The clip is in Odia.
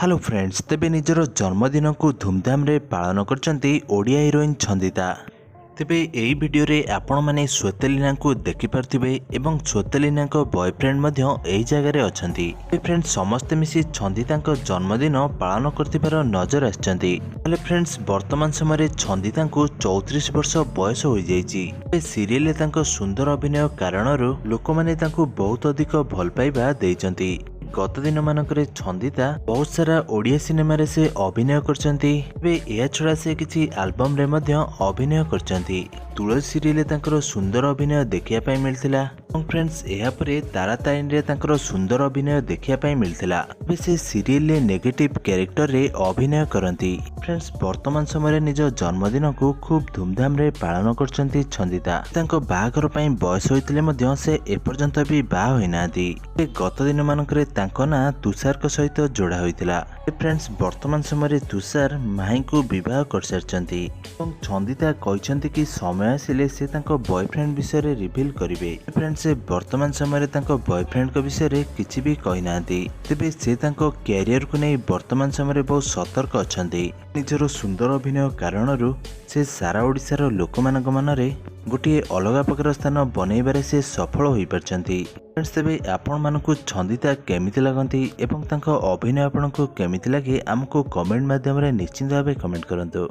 ହ୍ୟାଲୋ ଫ୍ରେଣ୍ଡସ୍, ତେବେ ନିଜର ଜନ୍ମଦିନକୁ ଧୁମଧାମରେ ପାଳନ କରିଛନ୍ତି ଓଡ଼ିଆ ହିରୋଇନ୍ ଛନ୍ଦିତା। ତେବେ ଏହି ଭିଡ଼ିଓରେ ଆପଣମାନେ ଶ୍ୱେତଲୀନାଙ୍କୁ ଦେଖିପାରୁଥିବେ ଏବଂ ଶ୍ୱେତଲୀନାଙ୍କ ବୟଫ୍ରେଣ୍ଡ ମଧ୍ୟ ଏହି ଜାଗାରେ ଅଛନ୍ତି। ଫ୍ରେଣ୍ଡସ୍, ସମସ୍ତେ ମିଶି ଛନ୍ଦିତାଙ୍କ ଜନ୍ମଦିନ ପାଳନ କରିଥିବାର ନଜର ଆସିଛନ୍ତି। ହେଲେ ଫ୍ରେଣ୍ଡସ୍, ବର୍ତ୍ତମାନ ସମୟରେ ଛନ୍ଦିତାଙ୍କୁ 34 ବର୍ଷ ବୟସ ହୋଇଯାଇଛି। ତେବେ ସିରିଏଲରେ ତାଙ୍କ ସୁନ୍ଦର ଅଭିନୟ କାରଣରୁ ଲୋକମାନେ ତାଙ୍କୁ ବହୁତ ଅଧିକ ଭଲ ପାଇବା ଦେଇଛନ୍ତି। ଗତ ଦିନମାନଙ୍କରେ ଛନ୍ଦିତା ବହୁତ ସାରା ଓଡ଼ିଆ ସିନେମାରେ ସେ ଅଭିନୟ କରିଛନ୍ତି। ତେବେ ଏହା ଛଡ଼ା ସେ କିଛି ଆଲବମରେ ମଧ୍ୟ ଅଭିନୟ କରିଛନ୍ତି। ତୁଳସୀ ସିରିଏଲରେ ତାଙ୍କର ସୁନ୍ଦର ଅଭିନୟ ଦେଖିବା ପାଇଁ ମିଳିଥିଲା ଏବଂ ଫ୍ରେଣ୍ଡସ୍, ଏହାପରେ ତାରାତାରିଣୀରେ ତାଙ୍କର ସୁନ୍ଦର ଅଭିନୟ ଦେଖିବା ପାଇଁ ମିଳିଥିଲା। ତେବେ ସେ ସିରିଏଲରେ ନେଗେଟିଭ କ୍ୟାରେକ୍ଟରରେ ଅଭିନୟ କରନ୍ତି। ଫ୍ରେଣ୍ଡସ୍, ବର୍ତ୍ତମାନ ସମୟରେ ନିଜ ଜନ୍ମଦିନକୁ ଖୁବ୍ ଧୁମଧାମରେ ପାଳନ କରିଛନ୍ତି ଛନ୍ଦିତା। ତାଙ୍କ ବାହାଘର ପାଇଁ ବୟସ ହୋଇଥିଲେ ମଧ୍ୟ ସେ ଏପର୍ଯ୍ୟନ୍ତ ବି ବାହା ହୋଇନାହାନ୍ତି। ତେବେ ଗତ ଦିନମାନଙ୍କରେ ତାଙ୍କ ନାଁ ତୁଷାରଙ୍କ ସହିତ ଯୋଡ଼ା ହୋଇଥିଲା। ଫ୍ରେଣ୍ଡସ୍, ବର୍ତ୍ତମାନ ସମୟରେ ତୁଷାର ମାହିଙ୍କୁ ବିବାହ କରିସାରିଛନ୍ତି ଏବଂ ଛନ୍ଦିତା କହିଛନ୍ତି କି ସମୟ ଆସିଲେ ସେ ତାଙ୍କ ବୟଫ୍ରେଣ୍ଡ ବିଷୟରେ ରିଭିଲ୍ କରିବେ। ଫ୍ରେଣ୍ଡସ୍, ସେ ବର୍ତ୍ତମାନ ସମୟରେ ତାଙ୍କ ବୟଫ୍ରେଣ୍ଡଙ୍କ ବିଷୟରେ କିଛି ବି କହିନାହାନ୍ତି। ତେବେ ସେ ତାଙ୍କ କ୍ୟାରିୟରକୁ ନେଇ ବର୍ତ୍ତମାନ ସମୟରେ ବହୁତ ସତର୍କ ଅଛନ୍ତି। ନିଜର ସୁନ୍ଦର ଅଭିନୟ କାରଣରୁ ସେ ସାରା ଓଡ଼ିଶାର ଲୋକମାନଙ୍କ ମନରେ ଗୋଟିଏ ଅଲଗା ପ୍ରକାର ସ୍ଥାନ ବନେଇବାରେ ସେ ସଫଳ ହୋଇପାରିଛନ୍ତି। ଫ୍ରେଣ୍ଡସ୍, ତେବେ ଆପଣମାନଙ୍କୁ ଛନ୍ଦିତା କେମିତି ଲାଗନ୍ତି ଏବଂ ତାଙ୍କ ଅଭିନୟ ଆପଣଙ୍କୁ କେମିତି ଲାଗେ, ଆମକୁ କମେଣ୍ଟ ମାଧ୍ୟମରେ ନିଶ୍ଚିନ୍ତ ଭାବେ କମେଣ୍ଟ କରନ୍ତୁ।